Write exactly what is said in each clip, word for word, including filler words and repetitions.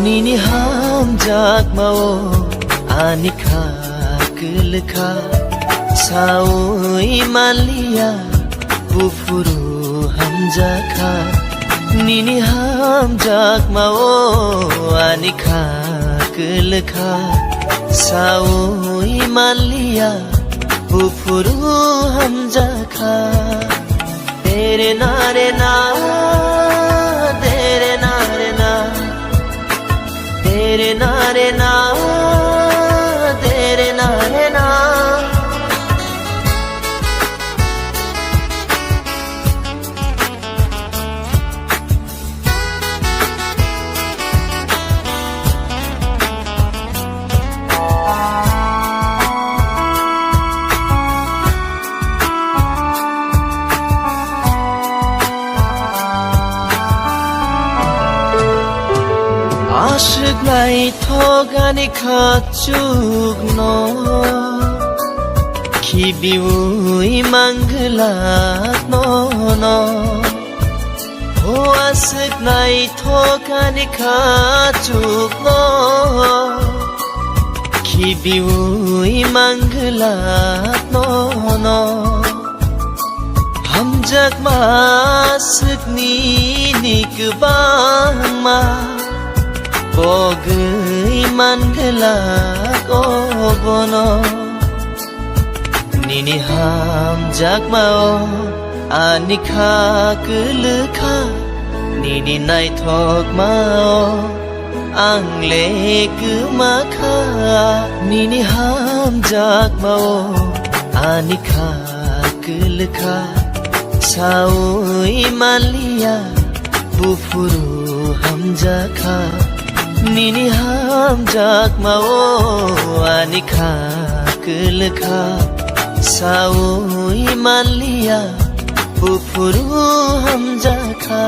Nini hamjakmao ani kha kwlwkha, saui manliya buphuru hamjakha. Nini hamjakmao ani kha kwlwkha, saui manliya buphuru hamjakha. Tere na re na, tere na re na, tere na re na, tere na re na. Aswk naithok ani khachukno, khibiui manglak nono. O aswk naithok ani khachukno, khibiui manglak nono. Hamjakma aswk nini kwbangma, pogwi manglak obono. Nini hamjakmao ani kha kwlwkha, nini naithokmao ang le kwmakha. Nini hamjakmao ani kha kwlwkha, saui manliya buphuru hamjakha. Nini hamjakmao ani kha kwlwkha, saui manliya buphuru hamjakha.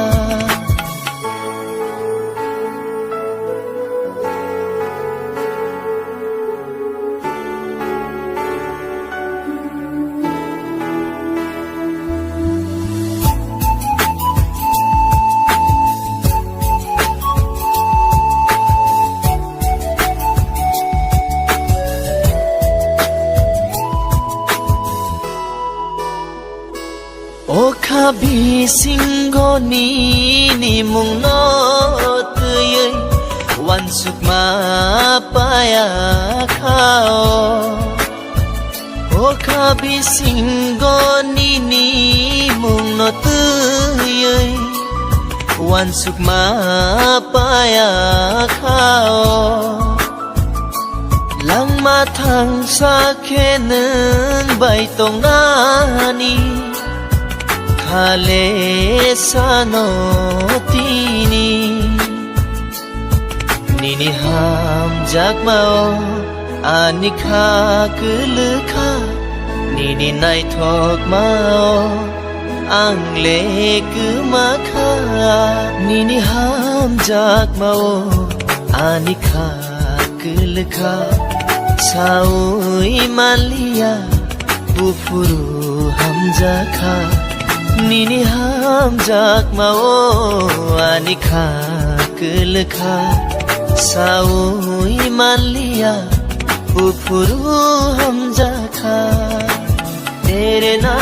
O kha bisingo nini mungno twiwi uansukma paya kha o. O kha bisingo nini mungno twiwi uansukma paya kha o. Langma thangsa khe nwng bai tongnani khale sano tini. Nini hamjakmao ani kha kwlwkha, nini naithokmao ang le kwmakha. Nini hamjakmao ani kha kwlwkha, saui manliya buphuru hamjakha. Nini hamjakmao ani kha kwlwkha, saui manliya buphuru hamjakha. Tere na